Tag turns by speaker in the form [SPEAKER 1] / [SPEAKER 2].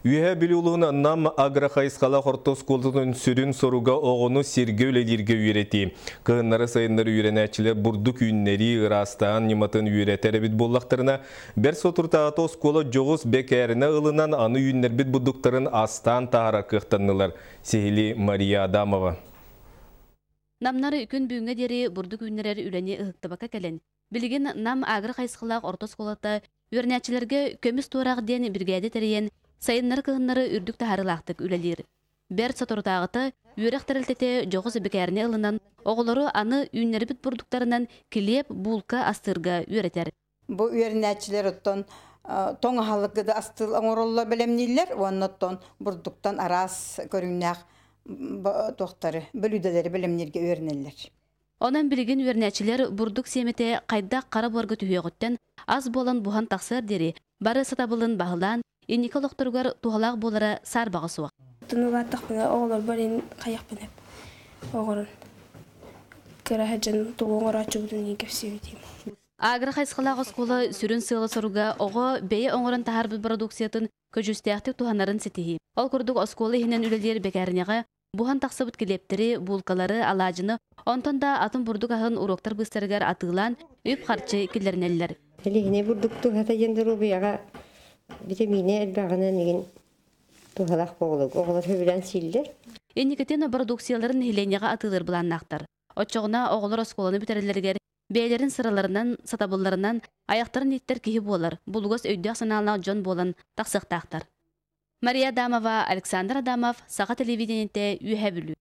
[SPEAKER 1] Үөһээ Бүлүү улууһун Нам агрохайысхалаах орто оскуолатын сүрүн соруга оҕону сиргэ үлэлииргэ үөрэтии. Кыһыннары-сайыннары үөрэнээччилэр бурдук үүннэрии, ыраастааһын ньыматын үөрэтэр эбит буоллахтарына, бэрт соторутааҕыта оскуола дьоҕус бэкээринэ ылынан, аны үүннэрбит бурдуктарын астаан таһаарар кыахтаннылар. Сиһилии Мария Адамова.
[SPEAKER 2] Намнар күн бүгүҥҥэ диэри бурдук үүннэрэр үлэни ыһыктыбакка кэлэн, билигин Нам агро-хайысхалаах орто оскуолата үөрэнээччилэргэ көмүс туораах диэн биригээдэ тэрийэн, сайыннары-кыһыннары үрдүк таһаарыылаахтык үлэлиир. Бэрт соторутааҕыта үөрэх тэрилтэтэ дьоҕус бэкээринэ ылынан, оҕолору аны үүннэрбит бурдуктарынан килиэп, буулка астыырга үөрэтэр.
[SPEAKER 3] Бу үөрэнээччилэр оттон тоҥ аһылыгы да астыыл оҥороллор бэлэмнииллэр уонна оттон бурдуктан араас көрүҥнээх туохтары бүлүүдэлэри бэлэмнииргэ үөрэнэллэр.
[SPEAKER 2] Онон билигин үөрэнээччилэр бурдук сиэмэтэ хайдах хара буорга түһүөҕүттэн ас буолан буһан тахсыар диэри бары сатабылын баһылаан, инники олохторугар туһалаах буолара саарбаҕа суох.
[SPEAKER 4] Тумнулааттахпына оҕолорбор ин хайахпын эп оҕорун кыра сылдьан тугу оҥорооччубутун иин кэпсиибитим.
[SPEAKER 2] Агро хайысхалаах оскуола сүрүн сыала-соруга оҕо бэйэ оҥорон таһаарбыт бородууксуйатын көдьүүстээхтик туһанарын ситиһии. Ол курдук оскуола иһинэн үлэлиир бэкээринэҕэ Буһан тахсыбыт килиэптэри, буулкалары, алаадьыны, онтон да атын бурдук аһын уруоктар быыстарыгар атыылаан, үп-харчы киллэринэллэр.
[SPEAKER 5] Илиһини бурдук туһата диэн доруобуйаҕа витаминэ элбэҕинэн игин туһалаах буолук. Оҕолор сөбүлээн сииллэр.
[SPEAKER 2] Инникитин бородууксуйаларын нэһилиэнньэҕэ атыылыыр былааннаахтар. Оччоҕуна оҕолор оскуоланы бүтэрэллэригэр бэйэлэрин сыраларынан, сатабылларынан айахтарын ииттэр киһи буолар, булугас өйдөөх-санаалаах дьон буолан тахсыахтаахтар. Мария Адамова, Александр Адамов, Саха телевидениетэ, Үөһээ Бүлүү.